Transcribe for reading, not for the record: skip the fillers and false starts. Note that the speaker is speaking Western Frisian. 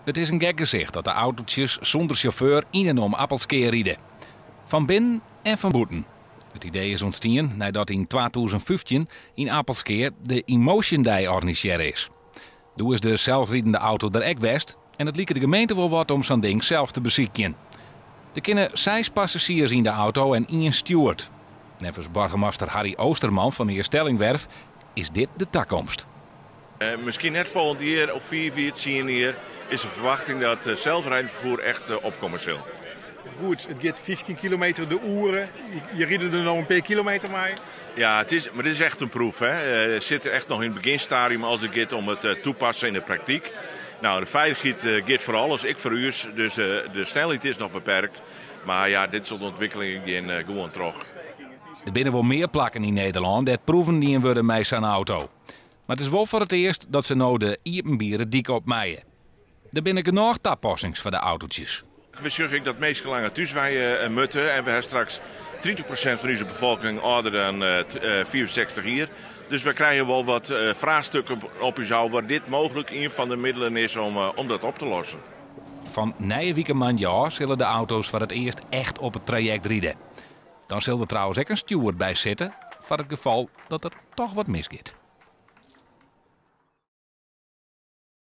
It is in gek gesicht dat de autotsjes sûnder sjauffeur yn en om Appelskea ride. Fan binnen en fan bûten. It idee is ûntstien neidat yn 2015 yn Appelskea de Emotion Day organisearre is. Doe is de selsridende auto der ek west en it like de gemeente wol wat om sa'n ding sels te besykjen. Der kinne seis passazjiers yn de auto en ien steward. Neffens boargemaster Harry Oosterman fan Eaststellingwerf is dit de takomst. Miskien net folgjend jier, of 5 jier, 10 jier, is de ferwachting dat selsridend ferfier echt opkomme sil. Goed, it giet 15 kilometer de oere. Je ride der no in pear kilometer mei. Ja, mar dit is echt in proef. Hè. Het zit echt noch yn it begjinstadium as it giet om it tapassen yn de praktyk. No, de feilichheid giet foar alles, ek foar ús. Dus de snelheid is noch beperkt. Mar ja, dit soarte ûntwikkelingen gean gewoan troch. Der binne wol mear plakken yn Nederlân dêr't proeven dien wurde mei sa'n auto. Mar it is wol foar it earst dat se no de iepenbiere dyk op meie. Der binne genôch tapassings foar de autotsjes. We sjogge ek dat minsken langer thús wenje moatte. En we hawwe straks 30% fan ús befolking âlder dan 65 jier. Dus we krije wol wat fraachstikken op ús ôf wêr't dit mooglik ien fan de middelen is om dat op te lossen. Fan nije wike moandei ôf sille de auto's foar it earst echt op it trajekt ride. Dan sil der trouwens ek in steward by sitte, foar it gefal dat der dochs wat misgiet.